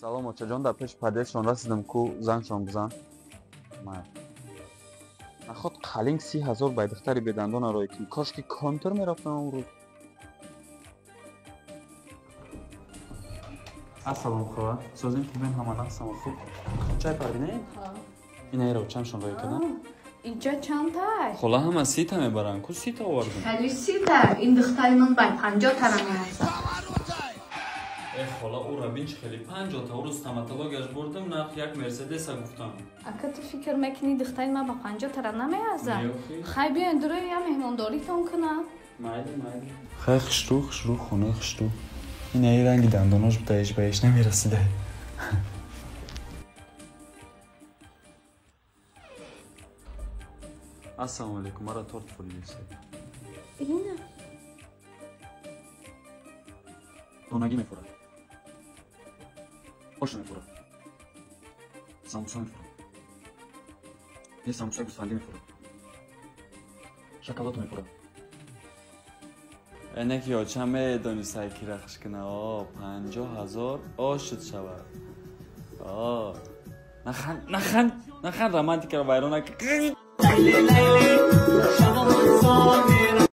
Салом, очаҷон, дар пеши подъездшон расидам ку, зангшон бизан. Май. Наход қалинг 30 000 бай духтари бедандона рой кунӣ. Кошки контур мерафтам он рӯз. Ассалом, хола. Созем, хубен, ҳама нақсама хуб. Чай парвине? Ина эро чамшон рой кардам. Инҷа чандтай? Хола, ҳама 30 та мебаранд. Ку 30 та овардам. Хали 30 та. Ин духтари ман бай 50 тара меарзад. Э, хола, ӯра бин, чи хеле 50 та. Ӯ рӯз стоматологияш бурдам, нарх як мерседеса гуфтам. Ака, ту фикр мекунӣ, духтари ман ба 50 тара намеарзад? Хай, биёен дурои, я меҳмондоритон кунам. Майли, майли. Хай, хушрӯ, хушрӯ, хонаи хушрӯ. Инаи ранги дандонош буда, иш ба иш намерасида. Ассалому алейкум, мара торт фуридисе. Ина. Донагӣ мефурад. Ош мефурад. Самбуса мефурад. Не, самбусаи гӯсфандӣ мефурад. Шоколад мефурад. Эне ки оча медонистай, ки рахш кина. О, 50 000 ош шуд шавад. О, нахан, нахан, нахан, романтикаро вайрон накар. Лейли, лейли, шабон.